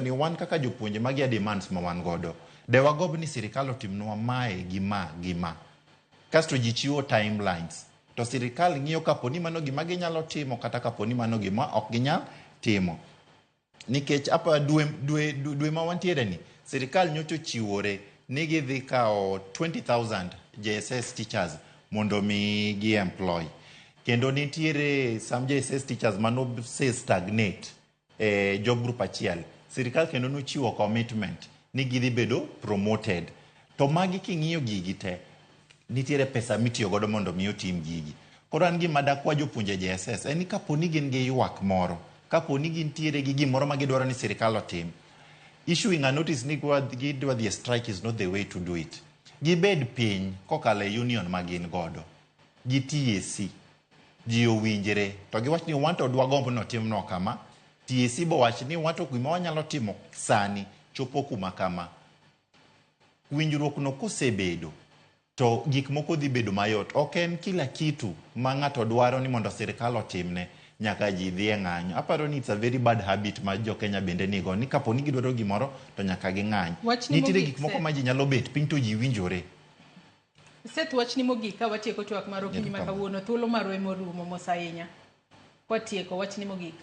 Ni wan kaka jopuonje, magi e demands ma wan godo. De wagomb ni sirikal otimnwa mae gi ma gi ma. Kasto ji chiwo timelines. To sirikal ng'iyo kapo ni mano gima ginyalo timo kata kapo ni mano gima ok ginyal timo. Nikech apa dwe ma wantiere ni, sirikal nyocha ochiwore ni gidhi kawo 20,000 JSS teachers mondo mi gi employ. Kendo nitiere some JSS teachers mano se stagnate e job group achiel. Sirikal kendo nochiwo commitment ni gidhi bedo promoted. To magi king'iyo gigi te, nitiere pesa mitiyo godo mondo mi otim gigi. Koro an gima dakwa jopuonje JSS en ni kapo ni gin gi ywak moro, kapo ni gintiere gi gimoro ma gidwaro ni sirikal otim, issuing a notice ni gidwa dhi e strike is not the way to do it. Gibed piny kokalo e union ma gin godo gi TSC, ji owinjre to giwach ni wan to dwagomb notimnwa kama. TSC bowach ni wan to gima wanyalo timo sani chopo kuma kama. Winjruok no kosebedo to gik moko dhi bedo mayot. Ok en kila kitu ma ng'ato dwaro ni mondo sirikal otimne nyaka ji dhi e ng'anyo. Aparo ni it's a very bad habit ma jo Kenya bende nigo ni kapo ni gidwaro gimoro to nyaka ging'any. Wachni Nitiere mogik, gik moko Seth. ma ji nyalo bet piny to ji winjore. Seth, wachni mogik ka watieko twak mar okinyi ma Erokamano. kawuono, thuolo marwa ema orumo mos ahinya. Kwatieko, wachni mogik.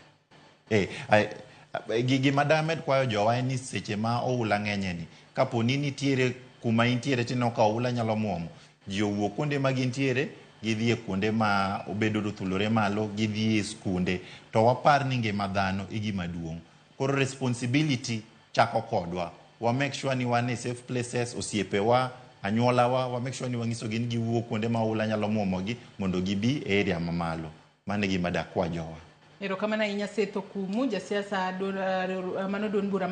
Gima damed kwayo jowa en ni seche ma oula ng'enye ni, kapo ni nitiere kuma intiere tineno ka oula nyalo muomo, ji owuok kuonde ma gintiere, gidhi e kuonde ma obedo othulore malo, gidhi e skunde. To wapar ni ngima dhano e gima duong'. Koro responsibility chako kodwa. Wa make sure ni wan e safe places, osiepewa, anyuolawa, wa make sure ni wang'isogi ni giwuok kuonde ma oula nyalo muomogi mondo gibi e area mamalo. Mano e gima dakwa jowa. Erokamano ahinya, Seth Okumu, jasiasa mano duond bura.